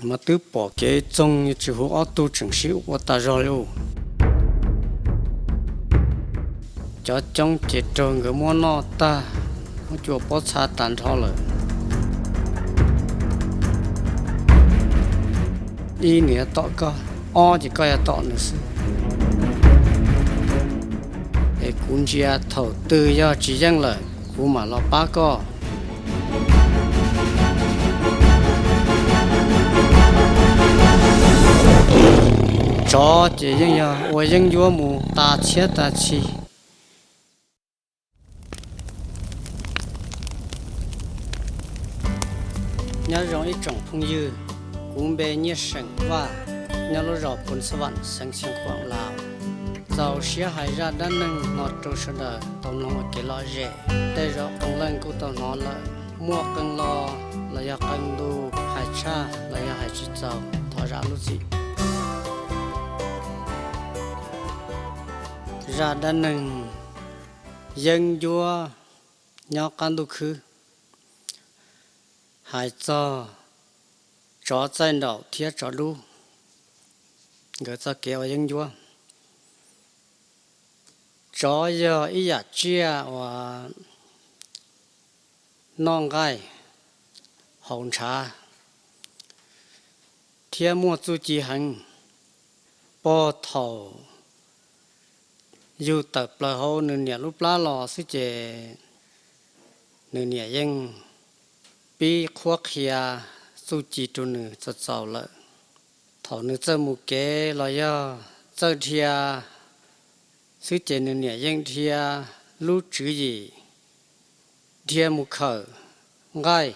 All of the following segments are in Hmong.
Mas twb pom kev txoog, yuav tsis hu ob tug tseem sib ua tas zog li ub. Cov coob ces raug nkawd muab noj tag, muab cua pob txha tas nrho lawm. Ib nws yuav tom koj, ob ces koj yuav tom nws xwb. Es kuv ntsia thaum twg yog tsis yeej lawm kuv mam los pab koj. Tsov ces yeej yog ua yeeb ncuab mus tas txhiab tas txhis. Nyob zoo ib tsoom phooj ywg, kuv npe Nyiaj Seem Vaj, nyob lub zos Phoos Xab Vam, xeev Xeev Khuam, Laus. Txaus siab hais zaj dab neeg no rau sawv daws tau mloog ua kev lom zem. Tej zaum qee leej kuj tau hnov lawm, muaj qee lo los yog qee ntu, hais tshaj los yog hais tsis txaus thov zam lub txim. Zaj dab neeg yeeb ncuab nyob qab ntuj khwb, hais txog tsov txaij nraum thiab tsov dub nkawd txoj kev ua yeeb ncuab. Tsov yog ib yam tsiaj uas noj nqaij, haus ntshav, thiab muaj txuj ci heev. Puag thaum yug tawm plaws hauv nws niam lub plab los xwb ces nws niam yeej pib qhuab qhia txuj ci rau nws txaus txaus lawm. Thaum nws txawj mus kev los yog txawj dhia xwb ces nws niam yeej dhia lub tswv yim dhia mus khawm nqaij,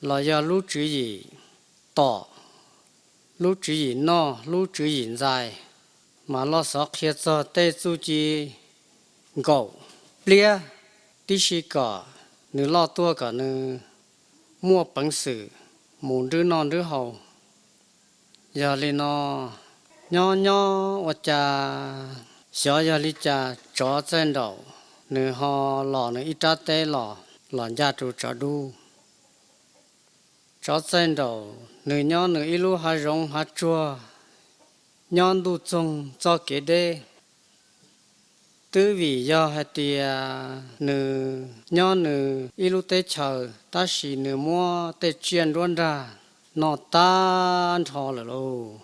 los yog lub tswv yim tom, lub tswv yim noj, lub tswv yim ntxais, mas loj xov qhia txog tej txuj ci nkaum pliab tib si kom nws loj tuaj kom nws muaj peev xwm mus nrwb noj nrwb haus. Yog li no, nyob nyob ua cas xyov yog li cas tsov txaij nraum nws ho los nws ib rab teb los, los ncaj rau tsov dub. Tsov txaij nraum nws nyob nws ib lub hav zoov hav tsuag, nyob ntuj txoog txoj kev deb. Twb vim yog hais tias nws nyob nws ib lub teb chaws tab sis nws muab tej tsiaj nruab nrag noj tag nrho lawm lauj.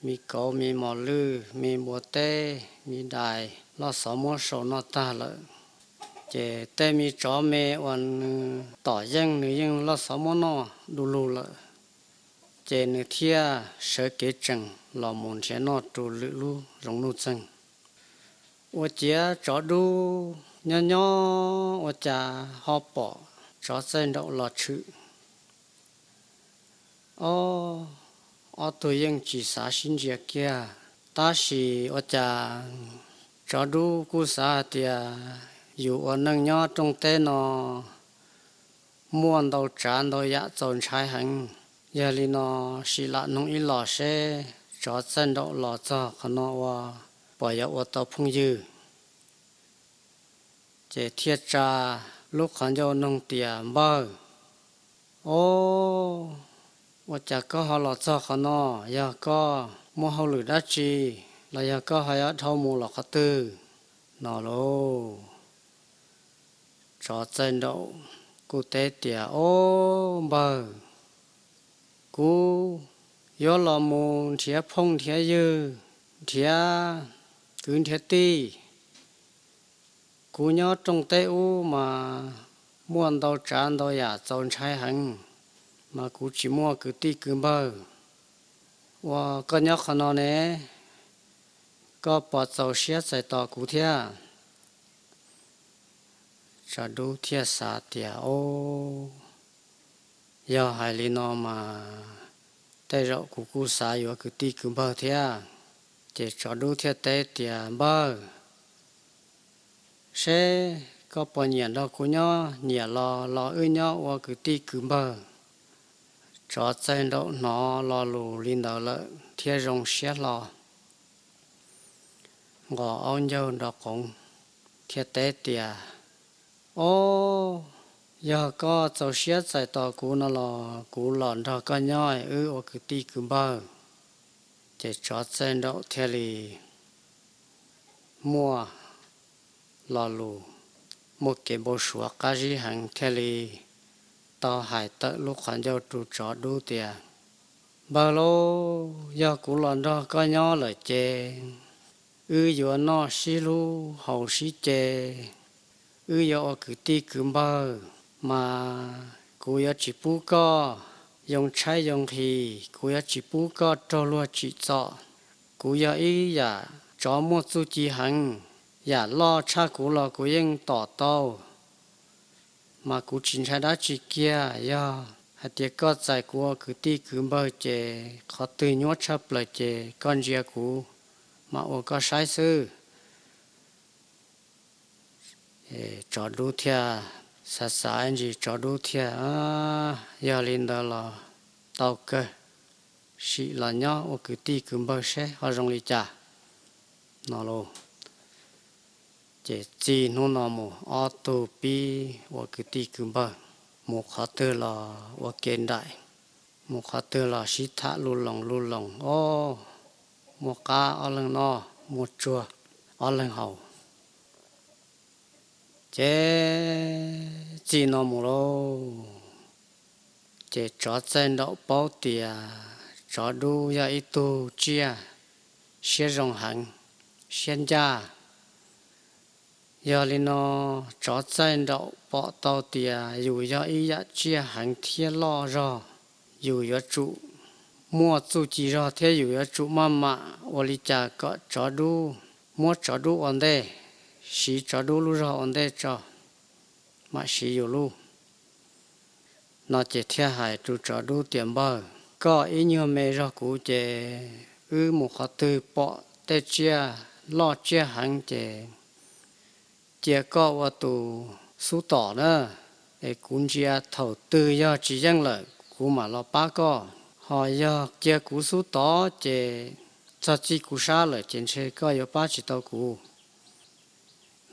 Me kauv, me mos lwj, me npua teb, me dais loj xov muab sau noj tag lawm. Ces tej me tsov me uas nws tom yeej nws yeej loj xov muab noj du lug lawm. Ces nws thiaj sawv kev tsees los mus nrhiav noj rau lwm lub zoov nuj txeeg. Ua ciav tsov dub nyob nyob ua cas ho pom tsov txaij nraum los tshwm. Ob, ob tug yeej tsis xav sib ntsia kiag, tab sis ua cas tsov dub kuj xav hais tias yus ua neej nyob rooj teb no muaj ntau tsav ntau yam txaus ntshai heev. Yog li no sim lam noog ib los seb tsov txaij nraum los txog qhov no ua puas yuav ua tau phooj ywg. Ces thiaj tsa lub qhov ncauj noog tias, Npawg, o, ua cas koj ho los txog qhov no? Yog koj muaj hauj lwm dab tsi los yog koj ho yuav dhau mus los qhov twg? No lauj, tsov txaij nraum kuj teb tias, O, npawg, kuv yuav los mus nrhiav phooj nrhiav ywg, nrhiav kwv nrhiav tij. Kuv nyob rooj teb ub mas muaj ntau tsav ntau yam txaus ntshai heev, mas kuv tsis muaj kwv tij kwv npawg. Ua koj nyob qhov no ne, koj puas txaus siab txais tos kuv thiab? Tsov dub thiaj xav tias, O, yog hais li no mas tej zaum kuv kuj xav yuav kwv tij kwv npawg thiab. Ces tsov dub thiaj teb tias, Npawg, seb koj puas nyiam nrog kuv nyob, nyiam los los wb nyob ua kwv tij kwv npawg. Tsov txaij nraum hnov lo lus li ntawd lawm thiaj zoo siab hlo, nqos aub ncaug nrov qoov thiaj teb tias, O, Yog koj txaus siab txais tos kuv no los kuv los nrog koj nyob wb ua kwv tij kwv npawg. Ces tsov txaij nraum thiaj li muaj lo lus, muaj kev npau suav qab zib heev thiaj li tau hais tawm lub qhov ncauj rau tsov dub tias, Npawg lauj, yog kuv los nrog koj nyob lawm ces wb yuav noj sib hlub haus sib ce, wb yuav ua kwv tij kwv npawg, mas kuv yuav tsis pub koj yoo tshaib yoo nqhis, kuv yuav tsis pub koj raug luag tsim txom. Kuv yog ib yam tsov muaj txuj ci heev, yam loj tshaj kuv los kuv yeej tom tau, mas kuv tsis ntshai dab tsi kiag. Yog hais tias koj txais kuv ua kwv tij kwv npawg ces qhov twg nyuaj tshaj plaws ces koj ntsia kuv mam ua koj saib xwb. Tsov dub thiaj xav xav ntsis, tsov dub thiaj, Yog li ntawd los tau kawg, sim los nyob ua kwv tij kwv npawg seb ho zoo li cas no lauj. Ces txij hnub no mus ob tug pib ua kwv tij kwv npawg, mus qhov twg los ua ke nraim, mus qhov twg los sib tham lus loos lus loos, o, muaj qab ob leeg noj, muaj tsuag ob leeg haus. Ces txij no mus lauj, ces tsov txaij nraum paub tias tsov dub yog ib tug tsiaj siab zoo heev, siab ncaj. Yog li no, tsov txaij nraum pom tau tias yus yog ib yam tsiaj heev thiab loj zog, yus yuav tsum muaj txuj ci zog thiab yus yuav tsum maj mam ua li cas kom tsov dub, muab tsov dub ua ntej, siv tsov dub lub zog ua ntej tso, mam siv yus lub. No ces thiaj hais rau tsov dub tias, Npawg, koj ib nyuag me zog kuv ces wb mus qhov twg pom tej tsiaj loj tsiaj heev ces cia koj ua tus xub tom na, es kuv ntsia thaum twg yog tsis yeej lawm kuv mam los pab koj. Ho yog cia kuv xub tod ces txog txij kuv sab lawm ces ntshe koj yuav pab tsis tau kuv.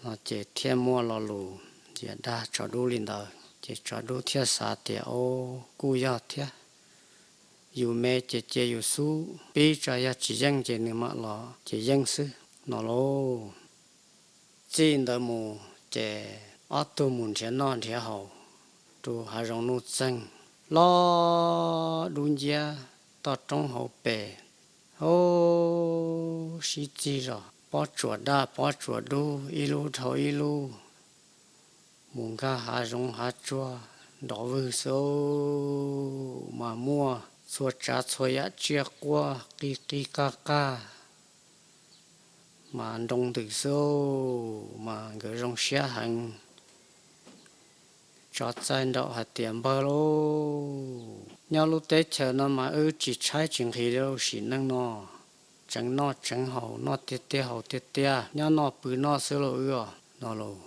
No ces thiaj muaj lo lus ntxias dag tsov dub li ntawd, ces tsov dub thiaj xav tias, O, kuj yog thiab, yus me ces cia yus xub pib tso, yog tsis yeej ces nws mam los ces yeej xwb no lauj. Txij ntawd mus ces ob tug mus nrhiav noj nrhiav haus rau hav zoov nuj txeeg loj dub nciab toj roob hauv pes, o, sib txig zos pob tsuas daj pob tsuas dub ib lub dhau ib lub, mus nkag hav zoov hav tsuag nrov vwg xwb, mas muaj txhua tsav txhua yam tsiaj quaj qig qig qaj qaj, mas nroo ntws xwb, mas nkawd zoo siab heev. Tsov txaij nraum hais tias, Npawg lauj, nyob lub teb chaws no mas wb tsis tshaib tsis nqhis li sim neej no, tseev noj tseev haus, noj tiag tiag haus tiag tiag, nyob noj pw noj xwb lauj wb os no lauj.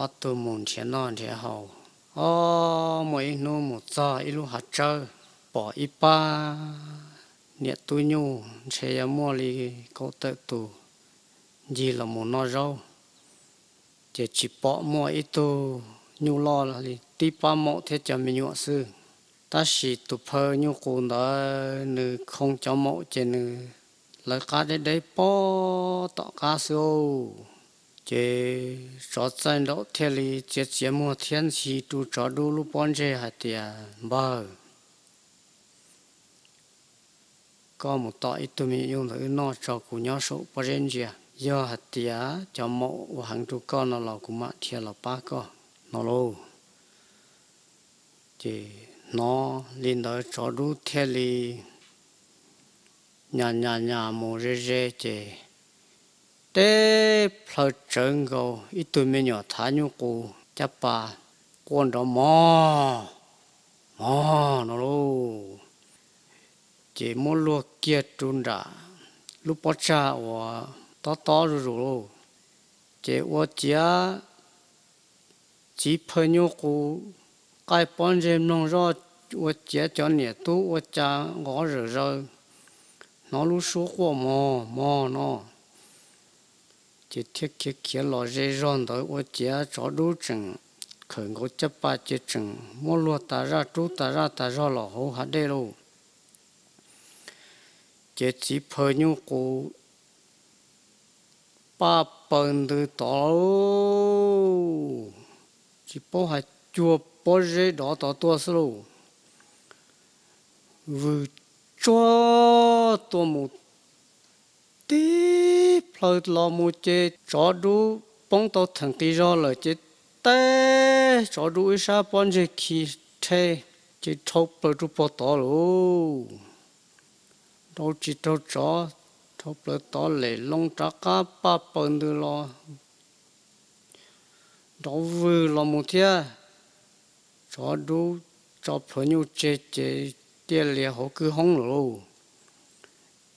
Ob tug mus nrhiav noj nrhiav haus, o, muaj ib hnub mus txog ib lub hav tsawb, pom ib pab niam tub nyuj ntshe yuav muaj li kaum tawm tus ncig los mus noj zaub, ces tsis pom muaj ib tug nyuj loj li, tib pab maum thiab cov me nyuam xwb. Tab sis tus phaw nyuj qus ntawd nws khoo cov maum ces nws lawv qab deb deb pob tom qab xwb. Ces tsov txaij nraum thiaj li txiav txiav muag thiab ntxhi rau tsov dub lub pob ntseg hais tias, Npawg, koj mus tom ib tug me nyuam nyuj ntawd wb noj tso, kuv nyob saum pob zeb ntsia. Yog hais tias cov maum ua heev rau koj no los kuv mam dhia los pab koj no lauj. Ces hnov li ntawd tsov dub thiaj li nyas nyas nyas mus ze ze ces teb plhaw tsawv nkaus ib tug me nyuam thav nyuj qus caj pas quaj nrov mog mog no lauj. Ces muab luag kiag rau nram lub pob tsag uas tob tob zuj zus lauj. Ces ua ciav txiv phaw nyuj qus qaij pob ntseg mloog zoj, ua ciav cov niam tub ua cas nqov zawm zaws, hnov lub suab quaj mog mog no. Ces thiaj khiav khiav los ze zog ntawd ua ciav tsov dub tseem khawm nkaus caj pas ces tseem muab luag tas zaj rub tas zaj tas zog los hauv hav dej lauj. Ces txiv phaw nyuj qus paj paws ntws tod lauj, tsis paub hais cuag pob zeb dov tod tuaj xwb lauj. Vwm tsuag tuaj mus tib plhaw los mus ces tsov dub poob tau theem qis zog lawm ces teb tsov dub ib sab pob ntseg khi rhe ces dhau plaws rau pog tod lauj. Rau tsis raug tsov, dhau plaws tod lem loo rov qab paj paws ntws los nrov vwg los mus thiab. Tsov dub tso plhuav nyuj tseg ces tiaj lias hauv kwj hoob lawm lauj.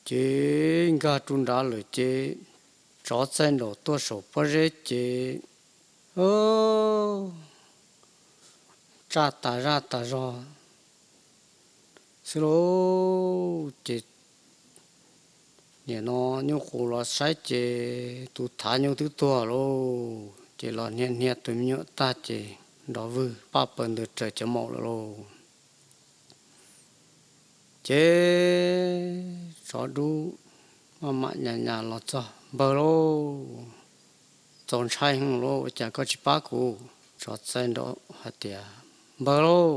Ces nkag rau nrad lawm ces tsov txaij nraum tuaj saum pob zeb ces tsaj tas zaj tas zog xwb lauj. Ces nim no nyuj qus los saib ces tus thav nyuj twb tuag lauj, ces los hnia hnia tus me nyuam tag ces nrov vwg paj paws ntws raws cov maum lawm lauj. Ces tsov dub maj mam nyas nyas los txog, npawg lauj, txaus ntshai heev lauj, ua cas koj tsis pab kuv? Tsov txaij nraum hais tias, npawg lauj,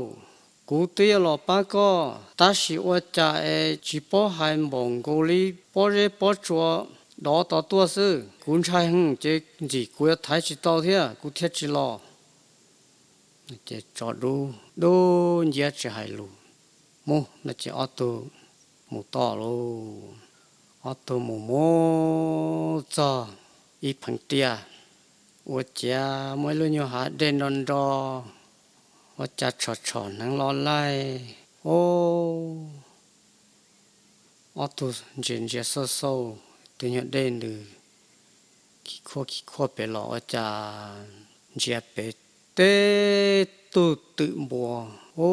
kuv twb yuav los pab koj tab sis ua cas es tsis paub hais npaum nkaus li pob zeb pob tsua dov tod tuaj xwb, kuv ntshai heev ces ntxim kuv yuav thaiv tsis tau thiab kuv thiaj tsis los. Ces tsov dub dub nciab tsis hais lus, mus no ces ob tug mus tod lauj. Ob tug mus mus txog ib pheev tiaj, ua ciav muaj ib lub nyuag hav dej nro nro, ua cas tshom tshom hneev los laij, o, ob tug ntsia ntsia xauj xauj tus nyuag dej ntws khi khuaj khi khuaj pem los ua cas ntsia pem teb tug twm npua, o,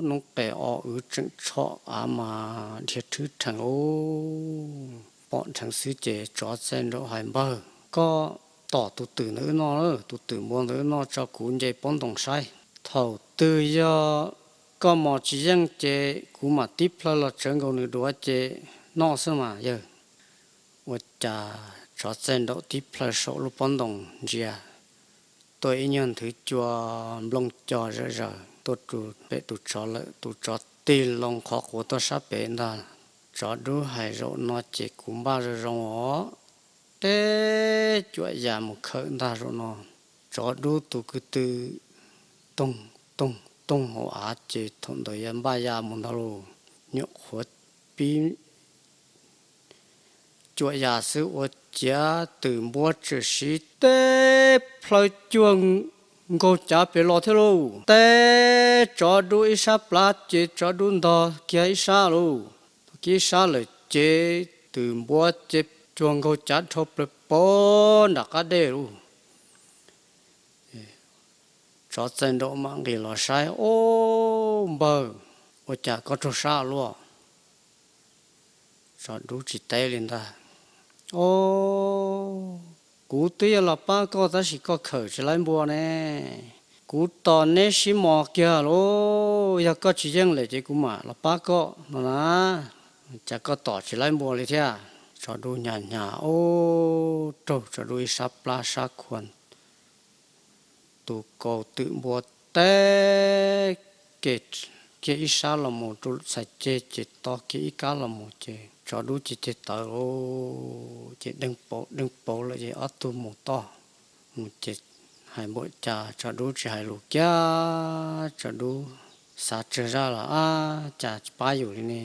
noob qes o wv tseem tsho av mas dhia rhwb rhees lauj. Pom dheev xwb ces tsov txaij nraum hais, npawg, koj tom tus twm ntawd wb noj, tus twm npua ntawd wb noj tso kuv nce pob ntoos saib. Thaum twg yog koj mos tsis yeej ces kuv mam tib plhaw los tsawv nkaus nws duav ces noj xwb mas yawg. Ua cas tsov txaij nraum tib plhaw saum lub pob ntoos ntsia tuaj ib nyuag nthwv cua nplooj co zom zaws tuaj rau pem tus tsov lawm. Tus tsov tig loo qhov quav tuaj sab pem ntag. Tsov dub hais, zaum no ces kuv npaj zoo zoo os, teb cuam yas mus khawm ntag zaum no. Tsov dub tus ko tw toog toog toog hauv av ces thaum ntawd yog npaj ya mus ntag lauj. Nyuam qhuav pib cuam yas xwb ua ciav twm npua txawm siv teb plhaw cuag nkaug cav pem los thiab lauj. Teb tsov dub ib sab plab ces tsov dub ntog kiag ib sab lauj. Ntog kiag ib sab lawm ces twm npua ces cuag nkaug cav dhau plaws pov nram qab dej lauj. Tsov txaij nraum mam nqis los saib, o, npawg, ua cas koj raug sab luaj? Tsov dub tsis teb li ntag. O, kuv twb yuav los pab koj tab sis koj khawm tsis laib npua ne. Kuv tos neb sib mos kiag lauj, yog koj tsis yeej lawm ces kuv mam los pab koj no na. Cas koj tom tsis laib npua li thiab? Tsov dub hnyav hnyav, o, raug tsov dub ib sab plab sab khua, tus kaus twm npua teb kiag ib sab los mus rau txhais ceg ces to kiag ib kab los mus ces tsov dub ceg ceg tawv lauj. Ces deeg pauv deeg pauv lawm ces ob tug mus toj mus ces hais npaum cas tsov dub tsis hais lus kiag. Tsov dub xav tsawg zaj los ab cas tsis pab yus li ne.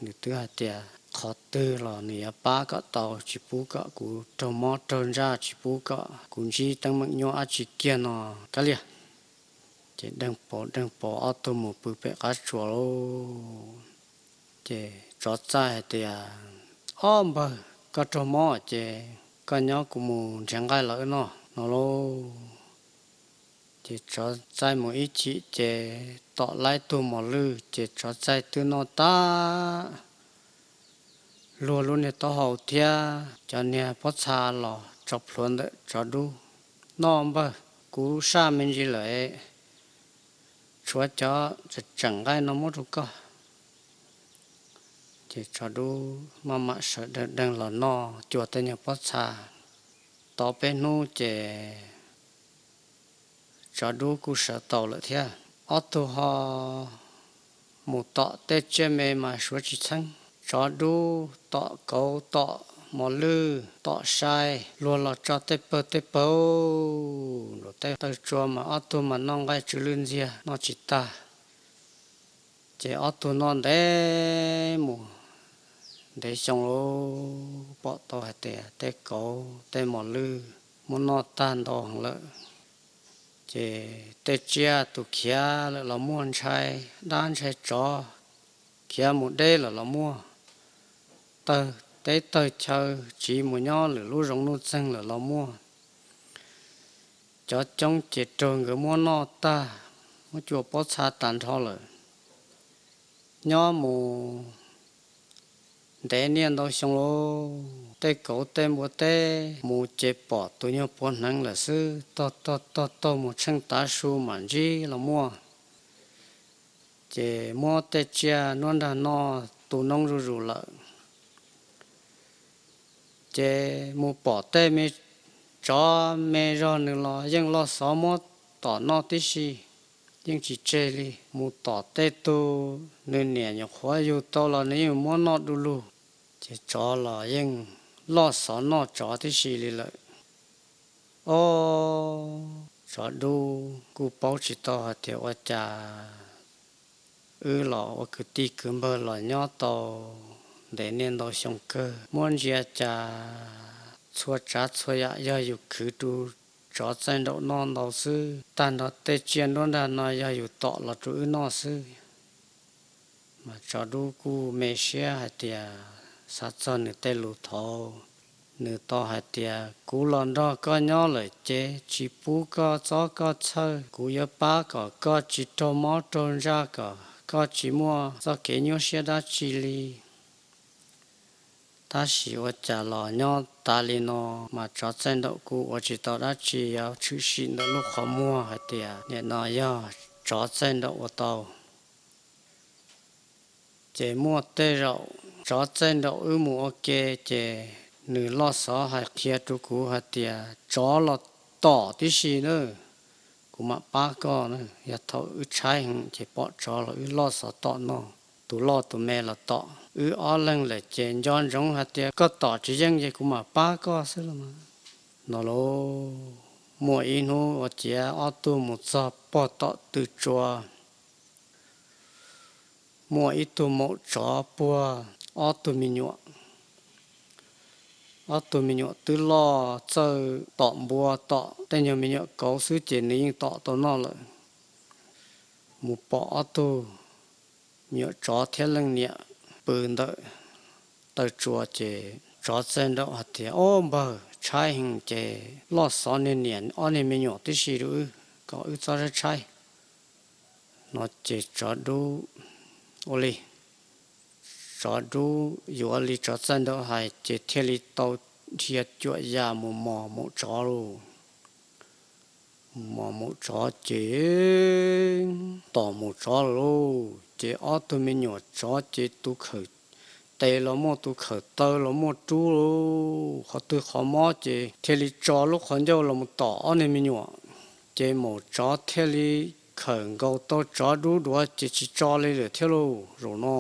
Nws twb hais tias qhov twg los nws yuav pab kom tau, tsis pub kom kuv raug mob raug ntsaj, tsis pub kom kuv ntsib teeb meem nyuaj dab tsi kiag no. Kav liam. Ces deeg pauv deeg pauv ob tug mus pw pem qab tsua lauj. Ces tsov txaij hais tias, ob npawg, koj raug mob ces koj nyob kuv mus nrhiav nqaij los wb noj no lauj. Ces tsov txaij mus ib chim ces tom laib tug mos lwj ces tsov txaij twb noj tag luag lub niag taub hau thiab cov niag pob txha los tso plhuav ntawm tsov dub. Noj npawg. Kuv saj me ntsis lawm, tshuav cov tseem tseem nqaij no muab rau koj. Ces tsov dub maj mam sawv daws deeg los noj cua tej nyuag pob txha. Tau peb hnub ces tsov dub kuj sawv tau lawm thiab. Ob tug ho mus tom tej tsiaj me mas suav tsis txheeb. Tsov dub tom kauv tom mos lwj tom sai, luag los tso tej pawg tej pawg nram tej taw tsua mas ob tug mas noj nqaij tsw lwj ntxiag noj tsis tag. Ces ob tug noj ntev mus ntev xyoo lawm, pom tau hais tias tej kauv tej mos lwj muab noj tag ntau heev lawm. Ces tej tsiaj tus khiav lawm los muaj, ntshai dab ntshai tsov khiav mus deb lawm los muaj, tawg teb tawg chaw tsiv mus nyob lwm lub zoov nuj txeeg lawm los muaj. Cov coob ces raug nkawd muab noj tag, muab cua pob txha tas nrho lawm. Nyob mus ntev niaj ntau xyoo lawm, tej kauv tej npua teb mus ces pom tus nyuag puav hneev lawm xwb, taug taug taug taug mus tsheej tav su mam ntsib los muaj. Ces muab tej tsiaj nruab nrag noj tu noob zuj zus lawm. Ces mus pom tej me tsov me zog nws los yeej loj xov muab tom noj tib si, yeej tsis tseg li. Mus tom tej tug nws niam nyuam qhuav yug tau los nws yeej muab noj du lug. Ces tsov los yeej loj xov noj tsov tib si li lawm. Ob, tsov dub kuj paub tsis tau hais tias ua cas wb los ua kwv tij kwv npawg los nyob tau ntev niaj ntau xyoo kawg, muab ntsia cas txhua tsav txhua yam yog yus khwv rau tsov txaij nraum noj ntau xwb, tag nrho tej tsiaj nruab nrag no yog yus tom los rau wb noj xwb. Mas tsov dub kuj me siab hais tias xav txog nws tej lus thaud, nws tau hais tias kuv los nrog koj nyob lawm ces tsis pub koj txob koj txhawj, kuv yuav pab kom koj tsis raug mob raug ntsaj, kom koj tsis muaj txoj kev nyuaj siab dab tsi li. Tab sis ua cas los nyob tas li no mas tsov txaij nraum kuj ua tsis tau dab tsi yuav tshwm sim ntawm lub qhov muag hais tias nim no yog tsov txaij nraum ua tau. Ces muaj tej zaum tsov txaij nraum wb mus ua ke ces nws loj xov hais qhia rau kuv hais tias tsov los tom tib si na, kuv mam pab koj na. Yog thaum wb tshaib heev ces pom tsov los wb loj xov tom noj, tus loj tus me los tom, wb ob leeg lawm ces nco ntsoov hais tias koj tom tsis yeej ces kuv mam pab koj xwb los mas. No lauj, muaj ib hnub ua ciav ob tug mus txog pog tom tw tsua, muaj ib tug maum tsov puag ob tug me nyuam. Ob tug me nyuam twb loj txawj tom npua tom tej nyuag me nyuam kauv xwb ces nws yeej tom tau noj lawm. Mus pom ob tug me nyuam tsov thiab leej niam pw ntawm taw tsua ces tsov txaij nraum hais tias, Ob npawg, tshaib heev ces loj xov niag niam ob niag me nyuam tib si rau wb kom wb txhob tshaib tshaib. No ces tsov dub ua li, tsov dub yuav li tsov txaij nraum hais ces thiaj li tau dhia cuam ya mus mos maum tsov lauj. Mus mos maum tsov ces tom maum tsov lawm lauj. Ces ob tug me nyuam tsov ces tus khawm tes los muaj, tus khawm taw los muaj rub lauj, qhov twg qhov mob ces thiaj li tso lub qhov ncauj los mus tom ob niag me nyuam. Ces maum tsov thiaj li khawm nkaus tau tsov dub duav ces tsis tso li lawm thiab lauj. Zaum no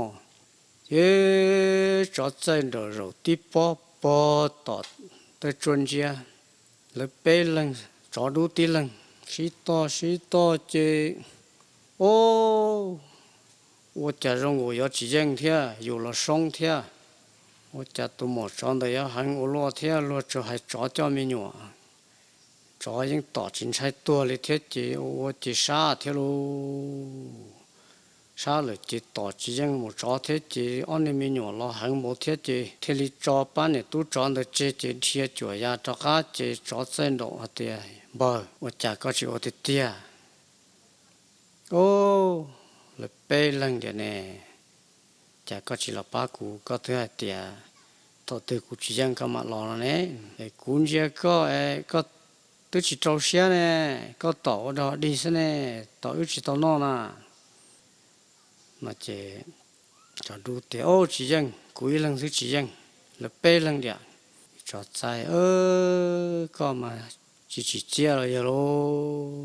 ces tsov txaij nraum zaum tib pob pog tom taw tsua ntsia, lawv peb leeg, tsov dub tib leeg, sib tog sib tog ces, Ob, ua cas zoo nkaus yuav tsis yeej thiab, yus los soob thiab. Ua cas tus maum tsov ntawd yuav heev ua luaj thiab, luag tsuas hais tsov coj me nyuam, tsov yeej tom tsis ntshai tuag li thiab ces ua ua ces sab thiab lauj. Sab lawm ces tom tsis yeej maum tsov thiab ces ob niag me nyuam los heev npaum thiab ces thiaj li tso pab niam tub tsov ntawd tseg ces dhia cuam ya rov qab ces tsov txaij nraum hais tias, Npawg, ua cas koj tsis ua tiag tiag? Ob, lawv peb leeg tias ne, cas koj tsis los pab kuv, koj twb hais tias thaum twg kuv tsis yeej koj mam los no ne. Es kuv ntsia koj es koj Twb tsis rau siab ne, koj tom ua dog dig xwb ne, tom wb tsis tau noj na. No ces tsov dub tias, Au, tsis yeej, kuv ib leeg xwb tsis yeej, lawv peb leeg diam. Tsov txaij, Koj mas tsis tsim txiaj los yog lauj.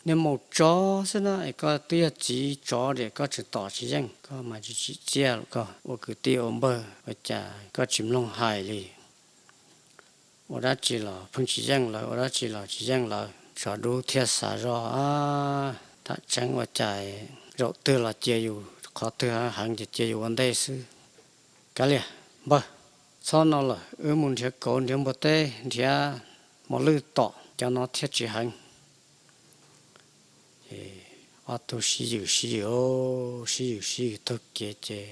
Niag maum tsov xwb na es koj twb yog txiv tsov diam koj tseem tom tsis yeej, koj mas tsis tsim txiaj, koj ua kwv tij ua npawg ua cas koj tsis mloog hais li. Ua dab tsi los pheej tsis yeej lawv, ua dab tsi los tsis yeej lawv. Tsov dub thiaj xav zog, Tham tseeb ua cas zaum twg los cia yus, qhov twg heev ces cia yus ua ntej xwb. Kav liam, npawg, txhob no lawm, wb mus nrhiav kauv nrhiav npua teb nrhiav mos lwj tom cov no thiaj tsis heev. Ob tug sib ywm sib ywm, sib ywm sib ywm taug kev ces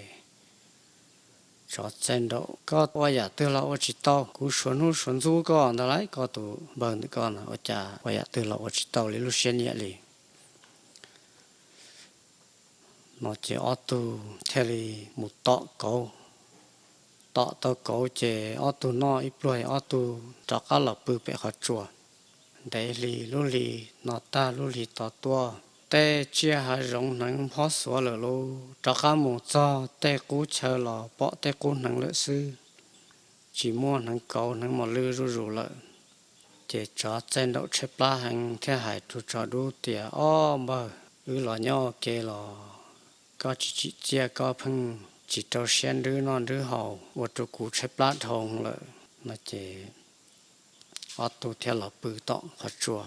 tsov txaij nraum, Koj ua yam twg los ua tsis tau, kuv suav hnub suav ntxub koj ntag lauj, koj tus npawg ntawm koj no ua cas ua yam twg los ua tsis tau li lub siab nyiam li. No ces ob tug thiaj li mus tom kauv. Tom tau kauv ces ob tug noj ib pluag, ob tug rov qab los pw pem qhov tsua. Ntev hli lub hli no tag lub hli tod tuaj, tej tsiaj hav zoov hneev nphob xuav lawm lauj, rov qab mus txog tej qub chaw los pom tej qub hneev lawm xwb, tsis muaj hneev kauv hneev mos lwj zuj zus lawm. Ces tsov txaij nraum tshaib plab heev thiaj hais rau tsov dub tias, Ob npawg, wb los nyob ua ke los koj tsis tsim txiaj, koj pheej tsis rau siab nrwb noj nrwb haus ua rau kuv tshaib plab dhau lawm. No ces ob tug thiaj los pw tom qhov tsua.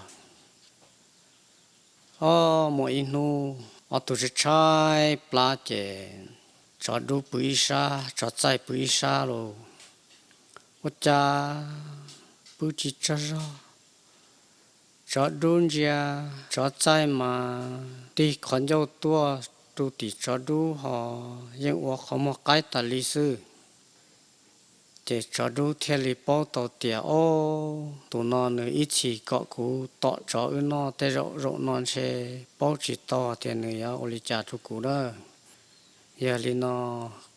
Ob muaj ib hnub ob tug tshaib tshaib plab ces tsov dub pw ib sab, tsov txaij pw ib sab lauj. Ua cas pw tsis tsaug zog, tsov dub ntsia tsov txaij mas tig qhov ncauj tuaj rau tim tsov dub ho yeej ua qhov muag qaib tas li xwb. Ces tsov dub thiaj li paub tau tias, Ob, tus no nws ib txhis kom kuv tom tsov wb noj, tej zaum zaum no ntshe paub tsis tau tias nws yuav ua li cas rau kuv na. Yog li no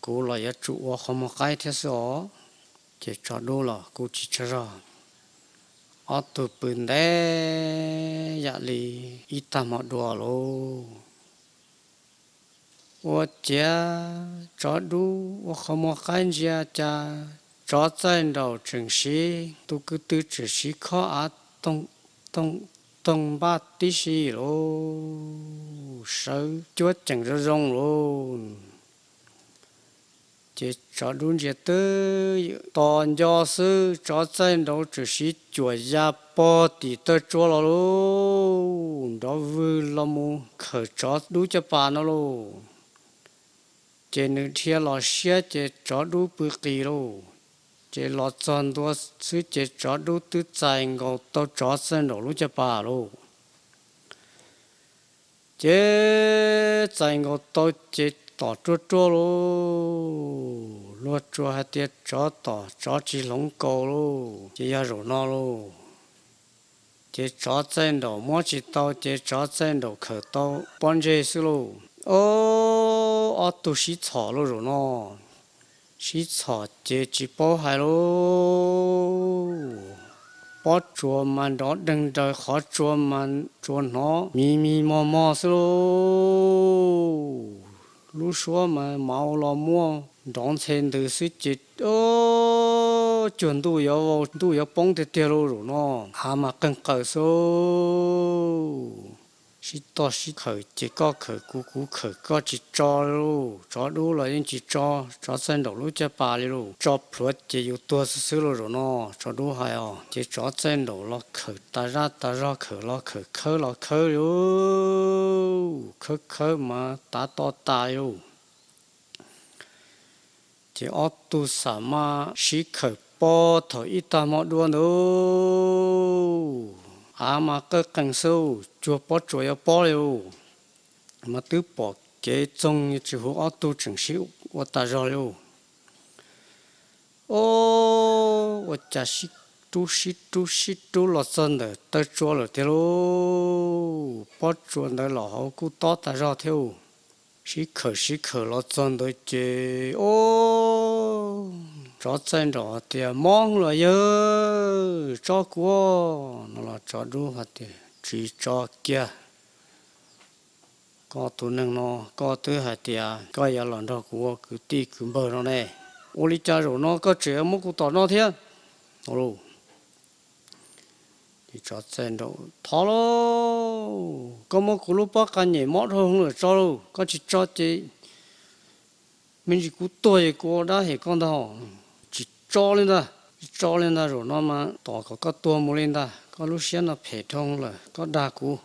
kuv los yuav tsum ua qhov muag qaib thiab xwb os. Ces tsov dub los kuj tsis tsaug zog, ob tug pw ntev yam li ib tag hmo dua lauj. Ua ciav tsov dub ua qhov muag qaib ntsia cas tsov txaij nraum tseem siv tus kwv tw tseem siv khob av toog toog npaj tib si lauj, sawv cuab ceem zoo zoo lauj. Ces tsov dub ntsia twb ywm tos nco xwb, tsov txaij nraum tseem siv cuam ya pog tim taw tsua los lauj, nrov vwg los mus khawm tsov dub caj pas no lauj. Ces nws dhia los siab ces tsov dub pw qis lauj. Ces los txog ntua xwb ces tsov dub twb txais nkaus tau tsov txaij nraum lub caj pas lauj. Ces txais nkaus tau ces tom ruaj ruaj lauj, luag tsuas hais tias tsov tom tsov tsis hloov kaus lauj, ces yog zaum no lauj. Ces tsov txaij nraum muab tsis tau ces tsov txaij nraum khawm tau pob ntseg xwb lauj. Ob, ob tug sib txhom lauj zaum no. Sib txhom ces tsis paub hais lauj. Pob tsuas mas nrov deeg nraws, qhov tsua mas tsuas hnov mi mi mog mog xwb lauj. Lub suab mas mauv los muaj nrov ntxhe ntws xwb ces cuag ntuj yuav vau ntuj yuav poob tiag tiag lauj zaum no. Av mas qeeg qaws xwb. Sib toj sib khawm ces koj khawm kuv, kuv khawm koj, tsis tso lauj. Tsov dub los yeej tsis tso tsov txaij nraum lub caj pas li lauj. Tso plhuav ces yus tuag xwb xwb lauj zaum no, tsov dub hais os. Ces tsov txaij nraum los khawm tas zaj tas zog, khawm los khawm, khawb los khawb li, khawb khawb mas tav to tas li lauj. Ces ob tug xam maj sib khawm pob thaum ib tag hmo dua ntawd, av mas qawj qees xwb, cuag pob tsuas yuav pob li lauj. Mas twb pom kev txoog tsis huv, ob tug tseem sib ua tas zog li lauj. Ob, ua cas sib rub sib rub sib rub los txog ntawm taw tsua lawm tiag lauj. Pob tsuas ntawd los hauv kuj tob tas zog thiab. Sib khawm sib khawm los txog ntawd ces ob Tsov txaij nraum hais tias, Mob los yawg, tso kuv no los tsov dub hais tias, Tsis tso kiag. Koj tus neeg no, koj twb hais tias koj yuav los nrog kuv ua kwv tij kwv npawg no ne, ua li cas zaum no koj tseem muab kuv tom noj thiab? Tsov txaij nraum, Thov lauj, koj muab kuv lub pob qa nyem mob dhau lawm tso lauj, koj tsis tso ces me ntsis kuv tuag ces kuv ua dab hem koj ntag. Tsis tso li ntag, tsis tso li ntag, zaum no mas tos kom koj tuag mus li ntag, koj lub siab no phem dhau lawm, koj dag kuv.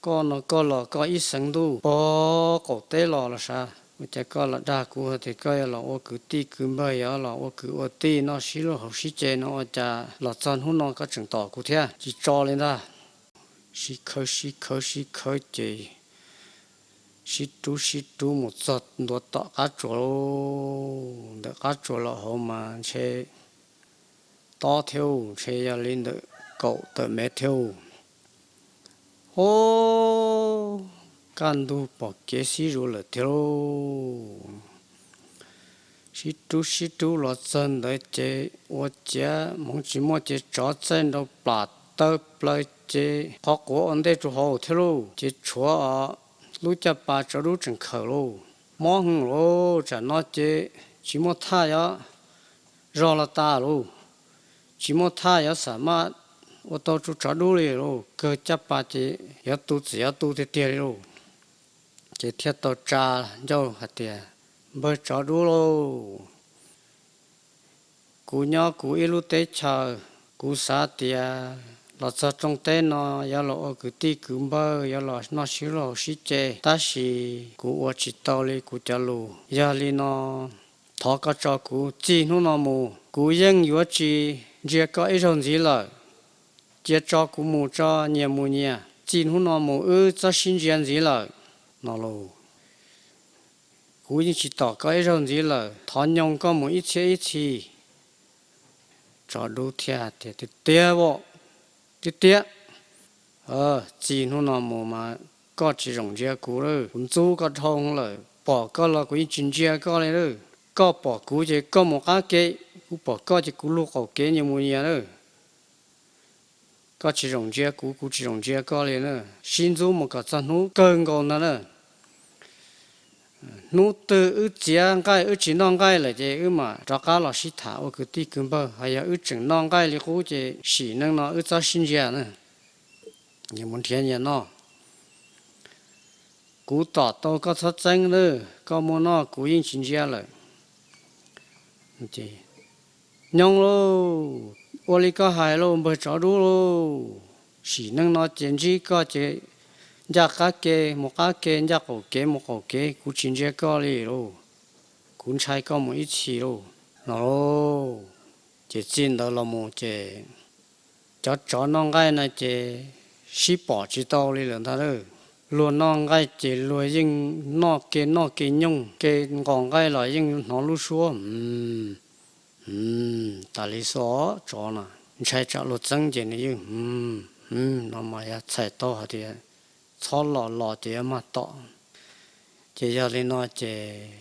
Koj no koj los koj ib xeev ntuj pog qaum teb los los sav, ua cas koj los dag kuv hais tias koj yuav los ua kwv tij kwv npawg, yuav los ua kwv ua tij noj sib luag hauv sib ce no, ua cas los txog hnub no koj tseem tom kuv thiab? Tsis tso li ntag. Sib khawb sib khawb sib khawb ces sib rub sib rub mus txog ntua tom qab tsuas lauj. Ntawm qab tsuas los hauv mas ntshe tob thiab, ntshe yog li ntawm kaum tawm mev thiab. Ub, kaj ntug pom kev xib zuv lawm thiab lauj. Sib rub sib rub los txog ntawd ces ua ciav hmoov tsis muaj ces tsov txaij nraum plam taw plaws ces qhov quav ua ntej rau hauv thiab lauj. Ces tshuav lub caj pas tsov dub tseem khawm lauj. Mob heev lauj, tsam no ces tsis muaj thaj yuav zog los tas lauj. Tsis muaj thaj yuav xam maj ua tau rau tsov dub li lauj, kawg caj pas ces yuav tu txim yuav tu tiag tiag li lauj. Ces thiaj tau tsa ncauj hais tias, Npawg tsov dub lauj, kuv nyob kuv ib lub teb chaws, kuv xav tias los txog rooj teb no yuav los ua kwv tij kwv npawg, yuav los noj sib luag hauv sib ce, tab sis kuv ua tsis tau li kuv cov lus. Yog li no thov koj tso kuv txij hnub no mus, kuv yeej yuav tsis ntsia koj ib zaug ntxiv lawm. Cia tso kuv mus tso, nyias mus nyias, txij hnub no mus wb txhob sib ntsia ntxiv lawm no lauj. Kuv yeej tsis tom koj ib zaug ntxiv lawm, thov nyoo koj mus ib txhiab ib txhis. Tsov dub thiaj tias, Tiag tiag, tiag tiag. Txij hnub no mus mas koj tsis txhob ntsia kuv lawm, kuv ntxub koj dhau lawm. Pom koj los kuv yeej tsis ntsia koj li lawm. Koj pom kuv ces koj mus qab ke, kuv pom koj ces kuv luag qaum kev nyias mus nyias lawm. Koj tsis txhob ntsia kuv, kuv tsis txhob ntsia koj li na. Sib ntxub mus kom txog hnub kawg nkaus ntag na. Hnub twg wb txiav nqaij wb tsis noj nqaij lawm ces wb mam rov qab los sib tham ua kwv tij kwv npawg. Hos yog wb tseem noj nqaij li qub ces sim neej no wb txhob sib ntsia na. Nyias mus nrhiav nyias noj. Kuv tom tau koj txhob txeeb lawm, koj muaj noj kuv yeej tsis ntsia lawm. Nyob lauj, ua li koj hais lauj npawg tsov dub lauj. Sim neej no ces ntsib koj ces ncaj qab ke mus qab ke, ncaj qaum kev mus qaum kev, kuv tsis ntsia koj li lauj. Kuv ntshai koj mus ib txhis lauj no lauj. Ces txij ntawd los mus ces cov tsov noj nqaij na ces sib pom tsis tau li lawm ntag lauj. Luag noj nqaij ces luag yeej noj ke noj ke nyooj ke, nqos nqaij los yeej hnov lub suab tas li xwb. Tsov no ntshai tsam luag txeeb ces nws yeej no mas yog txhais tau hais tias txhob los los ces yuav mag tom. Ces yog li no ces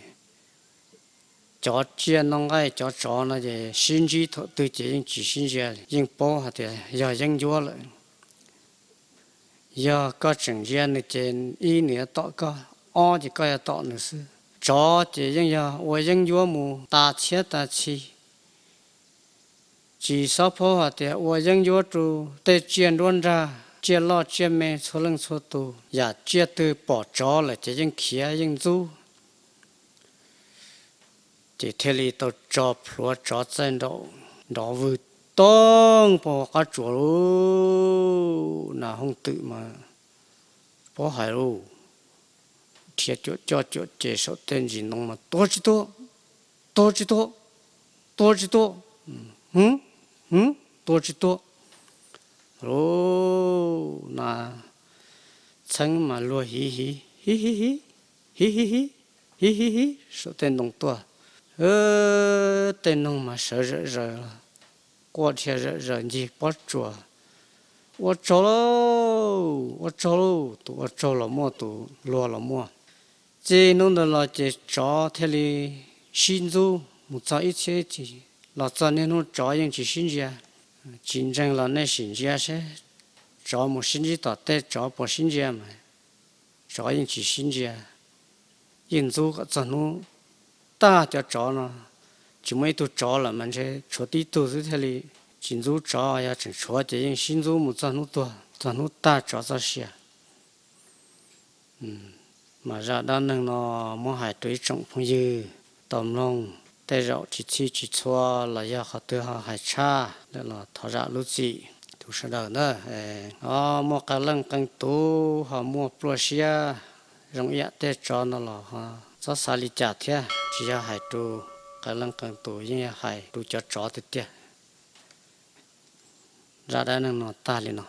cov tsiaj noj nqaij cov tsov no ces sib ntsib thaum twg ces yeej tsis sib ntsia, yeej paub hais tias yog yeeb ncuab lawm. Yog koj tseem ntsia nws ces ib nws yuav tom koj, ob ces koj yuav tom nws xwb. Tsov ces yeej yog ua yeeb ncuab mus tas txhiab tas txhis. Tsis xob phaub hais tias ua yeeb ncuab rau tej tsiaj nruab nrag, tsiaj loj tsiaj me txhua leej txhua tus, yam tsiaj twg pom tsov lawm ces yeej khiav yeej ntxub. Ces thiaj li tau tso plhuav tsov txaij nraum nrov vwg toog pag qab tsuas lauj. Nas hooj twm mas paub hais lauj, dhia cuam coj cuam ces saum tej ntsis ntoo mas tua tsis tuag, tua tsis tuag, tua tsis tuag, tua tsis tuag lauj. Nas txheeb mas luag hiv hiv hiv hiv hiv hiv hiv hiv hiv hiv hiv saum tej ntoo tuaj. Tej noog mas sawv zawm zaws, quaj dhia zawm zaws ncig pob tsuas. Ua tsaug lauj, ua tsaug lauj, tus ua tsaug los muaj, tus luag los muaj. Txij hnub ntawd los ces tsov thiaj li sib ntxub mus txog ib txhiab ib txhis los txog niaj hnub tsov yeej tsis sib ntsia. Tsis ntseeg los nej sim ntsia seb, tsov mus sib ntsib tom tej tsov puas sib ntsia mas tsov yeej tsis sib ntsia. Yeej ntxub kom txog hnub tag cov tsov no, tsis muaj ib tug tsov lawm mas ntshe tshuav tib tug xwb thiaj li tsis ntxub tsov, yog tseem tshuav ces yeej sib ntxub mus txog hnub tuag, txog hnub tag tsov txoj sia. Mas zaj dab neeg no muab hais rau ib tsoom phooj ywg tau mloog, tej zaum tsis txhij tsis txhua los yog qhov twg ho hais tshaj lawm los thov zam lub txim rau sawv daws ntag. Ho muaj qee leej qee tus ho muaj pluaj siab zoo ib yam tej tsov no los ho txhob xav li cas thiab, tsis yog hais rau qee leej qee tus, yeej yog hais rau cov tsov tiag tiag. Zaj dab neeg no tag li no.